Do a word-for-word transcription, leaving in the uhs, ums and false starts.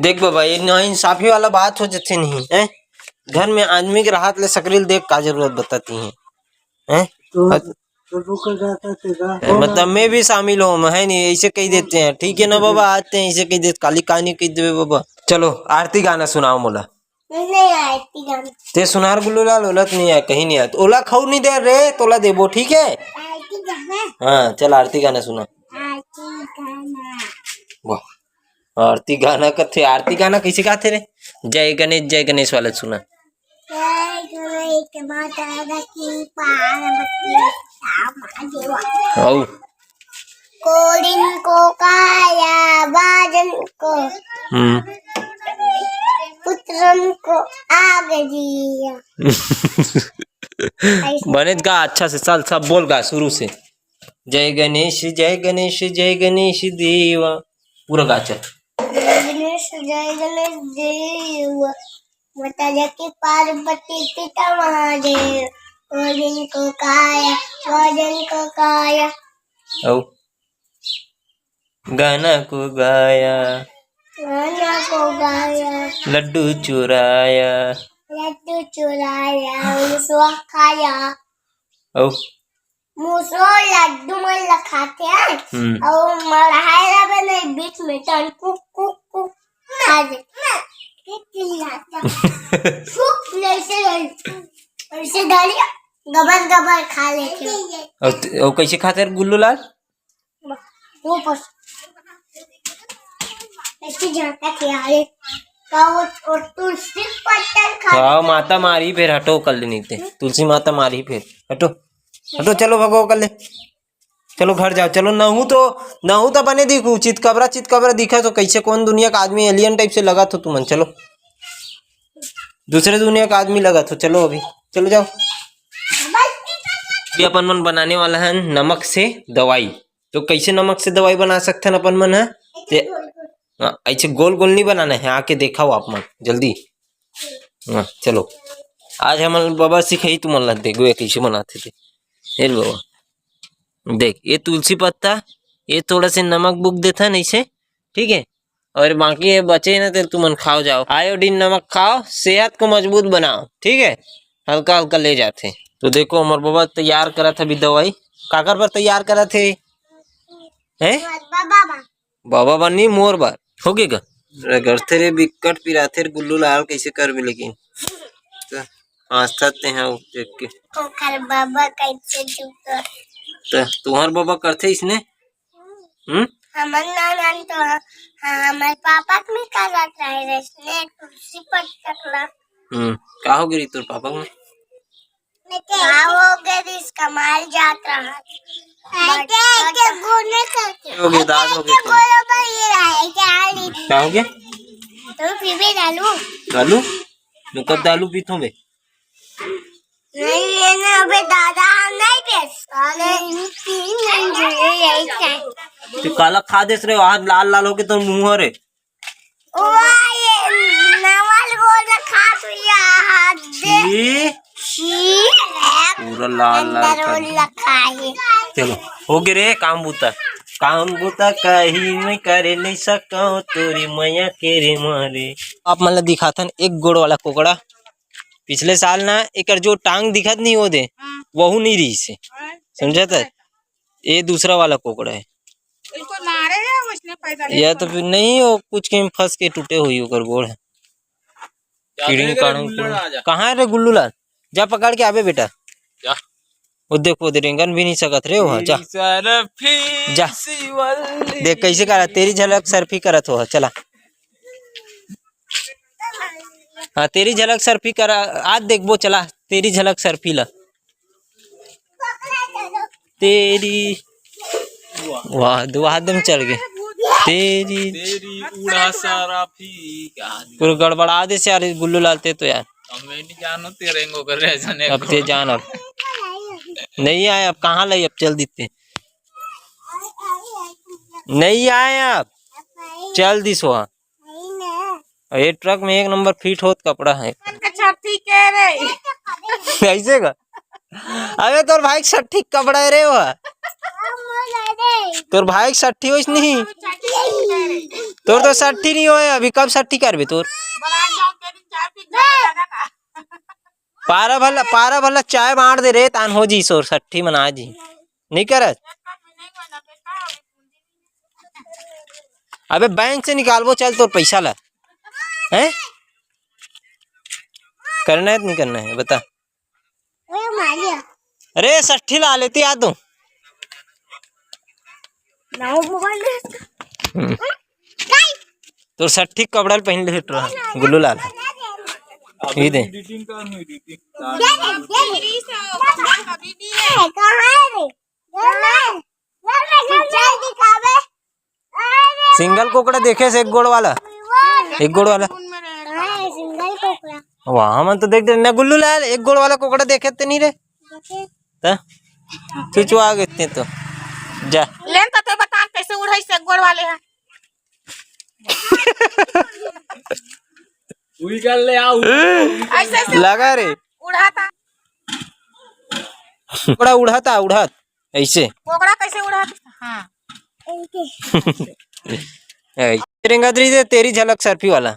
देख बाबा, ये नाइंसाफी वाला बात हो जथे नहीं है। घर में आदमी के राहत ले सकरी ल देख का जरूरत बताती है, हैं? तो अत- तो रुक जाता तेरा। मतलब मैं भी शामिल हूँ, है नहीं, ऐसे कह देते हैं। ठीक है ना बाबा, आते हैं, ऐसे कह देते, काली कहानी कह देवे बाबा। चलो आरती गाना सुनाओ मोला। नहीं, आरती गाना। ते सुनार गुल्लू लाल, ओला तो नहीं आय, कहीं नहीं आय। तो ओला खाऊ नहीं दे रे, तोला देबो, ठीक है? आरती गाना। हाँ, चल आरती गाना सुना। आरती गाना। वाह, आरती गाना कथे, आरती गाना कैसे गाथे रे? जय गणेश, जय गणेश वाला सुना। जय गणेश माता की पार्वती महादेवा। हौ। कोरिन को काया बाजन को। हम्म। पुत्रन को आग दिया। बने गा, अच्छा से चल, सब बोल गा शुरू से। जय गणेश, जय गणेश, जय गणेश देवा। पूरा गा चल। जय गणेश, जय गणेश देवा। माता जाके पार्वती पिता महादेव। भोजन को खाया, भोजन को खाया। औ। गाना को गाया। गाना को गाया। लड्डू चुराया। लड्डू चुराया, मुसवा खाया। औ। मुसवा लड्डू मन ल खाथे, हैं? हम्म। अउ मढ़ाए ला बने बीच में टन कुक, कुक, कुक खा दे। कुक ले से, ऐसे डालिया, गबर, गबर खा लेथे। अउ त-, अउ कैसे खाथे रे गुल्लू लाल? वो बस। ऐसे जाता थे यार। का वो, और तुलसी पत्ता खा हाँ, माता मारी फिर, हटो कर ले नहीं ते। तुलसी माता मारी फिर, हटो। हटो, चलो भगो कर ले। चलो घर जाओ, चलो। नहू तो, नहू तो बने दिखू, चितकबरा, चितकबरा दिखा तो कैसे, कौन दुनिया का आदमी, alien type से लगा तो तुमन। चलो, दूसरे दुनिया का आदमी लगा तो, चलो अभी, चलो जाओ। ये अपन मन बनाने वाला है नमक से दवाई। तो कैसे नमक से दवाई बना सकथन अपन मन ह? ते, हाँ, ऐसे गोल गोल नहीं बनाना है, आके देखाओ आप मन जल्दी। हाँ, चलो, आज हमन बाबा सिखाई तुमन ला, देखो ये कैसे बनाथे ते। ये लो बाबा, देख, ये तुलसी पत्ता, ये थोड़ा से नमक बुक देथन ऐसे, ठीक है? और बाकी ये बचे ना, ते तुमन खाओ जाओ, आयोडीन नमक खाओ, सेहत को मजबूत बनाओ, ठीक है? हल्का हल्का ले जाथे। तो देखो, हमर बाबा तैयार करत हे अभी दवाई। काकर बर तैयार करत हे? हैं? बाबा बर। बाबा बर नहीं, मोर बर। हो गे गा? रगड़थे रे, बिक्कट पिराथे रे गुल्लू लाल, कैसे करबे लेकिन? तो हाँसत ते हैं देख के। ओकर बाबा कैसे झूठा। तो तुहर बाबा करथे इसने? हम्म? हमर नाना तो, हाँ, हमर पापा के भी करत रहे रे, इसने तुलसी पत्ता ला। हम्म, का हो गिरी तोर पापा में? का हो गे, इसका माल जात रहा। ऐसे, ऐसे गोने करके। हो गे, दाल हो गे ऐसे तो। गोलो पर ये रहा है, क्या हाल है? का हो गे? तो फिर भी डालू। डालू? मैं कब डालू पीथों बे? नहीं, ये ना, अबे दादा, हम नहीं बेच। अरे, तीन दिन जुड़े यही खाए। तू काला खा देस रे, हाथ लाल लाल होके तो मुंह रे। ओ, ये नवल गोल खा तू, ये हाथ दे। छी। छी। पूरा लाल लाल अंदर कर वो दिया। लखा है। चलो, हो गे रे काम बूता। काम बूता कहीं मैं करे नहीं सकूं, तोरी मैया के रे मारे। आप मन ल दिखाथन एक गोड़ वाला कोकड़ा। पिछले साल ना एकर जो टांग दिखत नहीं होदे, हाँ। वहू नहीं रहिस हे। हाँ। समझत हे? ये दूसरा वाला कोकड़ा है। इसको मारे हैं, उसने पैदा यह तो फिर नहीं हो, कुछ कहीं फंस के टूटे हुई ओकर गोड़ है। जा कीड़ी रे, काड़ू गुल्लू कुड़ू। आ जा। कहाँ है रे गुल्लू लाल? जा पकड़ के आबे बेटा। जा। वो देख, वो दे रेंगन भी नहीं सकत रे, वो जा। सरफी जा। शिवल्ली। देख कैसे करा, तेरी झलक सरफी करत हो, चला। हाँ, तेरी झलक सरफी करा, आज देखबो, चला, तेरी झलक सरफी ला। तेरी, वाह, दो हाथ में चढ़ गए। तेरी तेरी उड़ा सारा फीका। पूरा गड़बड़ा दे से यार, गुल्लू लाल ते तो यार। अब मैं नहीं जानू, ते रेंगो कर रहे जने अब को। ते जान अब। नहीं आए, अब कहाँ लाई, अब चल दीते। नहीं आए अब, चल दी सोहा। ये ट्रक में एक नंबर फिट होत कपड़ा है। कौन का छठी के रे? कैसे का? अबे तोर भाई के छठी के कपड़ा है रे वो। तोर भाई के सट्ठी होइस नहीं? तोर तो सट्ठी नहीं होय, अभी कब सट्ठी करबे तोर? पारा भला, पारा भला चाय बांट दे रे, तान हो जी सोर सट्ठी मना जी। नहीं करत? अबे बैंक से निकालबो, चल तोर पैसा ला। हैं? करना है तो नहीं करना है, बता। अरे सट्ठी ला लेती आ तू। हम्म। तोर सट्ठी कपड़ा ल पहिन ले रहा, गुल्लू लाल। ये दे। सिंगल कोकड़ा देखे से एक गोड़ वाला, एक गोड़ वाला। वाह, हमन तो देख दे ना गुल्लू लाल, एक गोड़ वाला कोकड़ा देखे ते नहीं रे। त चुचवा गेते तो जा। लेन तो, तो बता कैसे उड़ाई से गोड़ वाले हैं। उई कर ले आओ। ऐसे ऐसे लगा रे। उड़ाता। कोकड़ा उड़ाता, उड़ात ऐसे। कोकड़ा कैसे उड़ाता? हाँ। ऐसे रेंगत रही दे तेरी झलक सर्फी वाला।